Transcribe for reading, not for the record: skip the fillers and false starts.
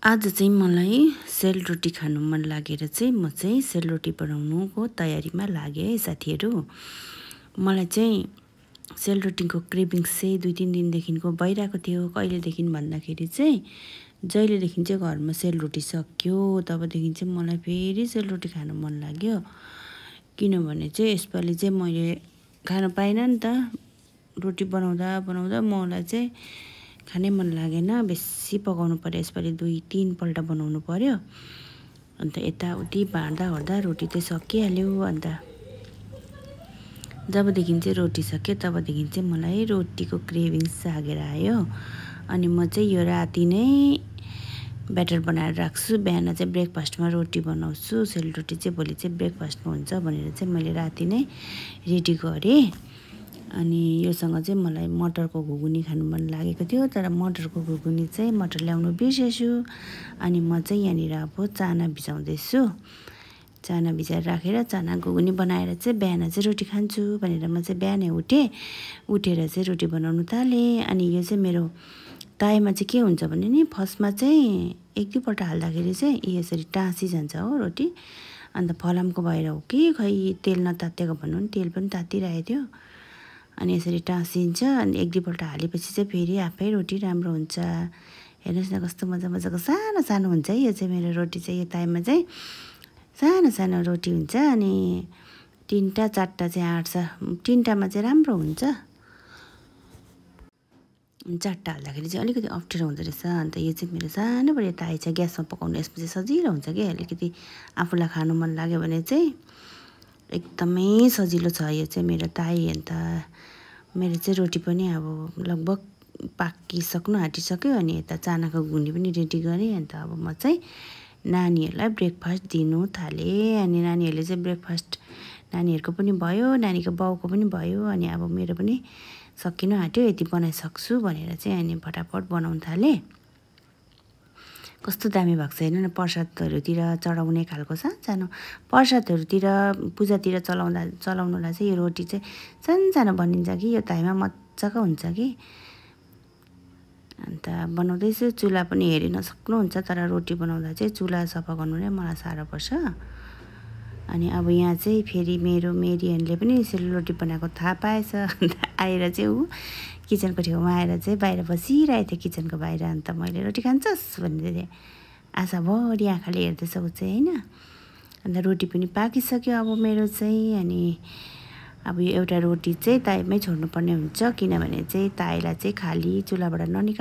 आज चाहिँ मलाई सेलरोटी खानु मन लागेर चाहिँ म चाहिँ सेलरोटी बनाउनुको तयारीमा लागेँ है साथीहरू। मलाई चाहिँ सेलरोटीको क्रेभिङ्स चाहिँ 2-3 दिनदेखिको भइरहेको थियो। कहिलेदेखि भन्दाखेरि चाहिँ जहिलेदेखि चाहिँ घरमा सेलरोटी सक्यो तबदेखि चाहिँ मलाई फेरि सेलरोटी खानु मन लाग्यो। किनभने चाहिँ यसपालि चाहिँ मैले खान पाइनँ नि त। रोटी बनाउँदा मलाई चाहिँ खानै मन लागेन। बेसी पकाउनु पर्यो, यसपालि 2-3 पल्ट बनाउनु पर्यो। अन्त यताउति बाँड्दा रोटी चाहिँ सकिहाल्यो। अन्त जबदेखि चाहिँ रोटी सक्यो तबदेखि चाहिँ मलाई रोटीको क्रेभिङ्स जागेर आयो। अनि म चाहिँ यो राति नै ब्याटर बनाएर राख्छु। बिहान चाहिँ ब्रेकफास्टमा रोटी बनाउँछु। सेलरोटी चाहिँ भोलि चाहिँ ब्रेकफास्टमा हुन्छ भनेर चाहिँ मैले राति नै रेडी गरेँ। अनि योसँग चाहिँ मलाई मटरको घुगुनी खानु मन लागेको थियो, तर मटरको घुगुनी चाहिँ मटर ल्याउनु बिर्सेछु। अनि म चाहिँ यहाँनिर अब चाना भिजाउँदैछु। चाना भिजाएर राखेर चाना घुगुनी बनाएर चाहिँ बिहान चाहिँ रोटी खान्छु भनेर म चाहिँ बिहानै उठेर चाहिँ रोटी बनाउनु थालेँ। अनि यो चाहिँ मेरो ताईमा चाहिँ के हुन्छ भने नि फर्स्टमा चाहिँ 1-2 पल्ट हाल्दाखेरि चाहिँ यसरी टाँसिजान्छ हो रोटी। अन्त फलामको भएर हो कि खै तेल नतातेको भन्नु नि, तेल पनि तातिरहेको थियो। अनि यसरी टाँसिन्छ। अनि 1-2 पल्ट हालेपछि चाहिँ फेरि आफै रोटी राम्रो हुन्छ। हेर्नुहोस् न कस्तो मजाको सानो हुन्छ है। यो चाहिँ मेरो रोटी चाहिँ यो ताईमा चाहिँ सानो रोटी हुन्छ। अनि 3-4टा चाहिँ आँट्छ। 3टामा चाहिँ राम्रो हुन्छ। 4टा हाल्दाखेरि चाहिँ अलिकति अप्ठ्यारो हुँदो रहेछ। अन्त यो चाहिँ मेरो सानोबडे ताई छ, ग्यासमा पकाउनु यसमा चाहिँ सजिलो हुन्छ कि। अलिकति आफूलाई खानु मन लाग्यो भने चाहिँ एकदमै सजिलो छ यो चाहिँ मेरो ताई। अन्त मेरो चाहिँ रोटी पनि अब लगभग पाकिसक्नु आँटिसक्यो। अनि यता चानाको घुगुनी पनि रेडी गरेँ। अन्त अब म चाहिँ नानीहरूलाई ब्रेकफास्ट दिनु थालेँ। अनि नानीहरूले चाहिँ ब्रेकफास्ट नानीहरूको पनि भयो, नानीको बाउको पनि भयो। अनि अब मेरो पनि सकिनु आँट्यो, यति बनाइसक्छु भनेर चाहिँ अनि फटाफट बनाउनु थालेँ। कस्तो दामी भएको छ हेर्नु न। प्रसादहरूतिर चढाउने खालको सानो प्रसादहरूतिर पूजातिर चलाउनुलाई चाहिँ यो रोटी चाहिँ सानो बनिन्छ कि। यो ताईमा मजाको हुन्छ कि। अन्त बनाउँदैछु। चुला पनि हेरिन सक्नुहुन्छ, तर रोटी बनाउँदा चाहिँ चुला सफा गर्नु नै मलाई साह्रो पर्छ। अनि अब यहाँ चाहिँ फेरि मेरो मेरियनले पनि सेलरोटी बनाएको थाहा पाएछ। अन्त आएर चाहिँ ऊ किचनको छेउमा आएर चाहिँ बाहिर बसिरहेको थियो, किचनको बाहिर। अन्त मैले रोटी खान्छस् भन्दै आशाभरि आँखाले हेर्दैछ ऊ चाहिँ होइन। अन्त रोटी पनि पाकिसक्यो अब मेरो चाहिँ। अनि अब यो एउटा रोटी चाहिँ ताईमै छोड्नुपर्ने हुन्छ, किनभने चाहिँ ताईलाई चाहिँ खाली चुलाबाट ननिकाल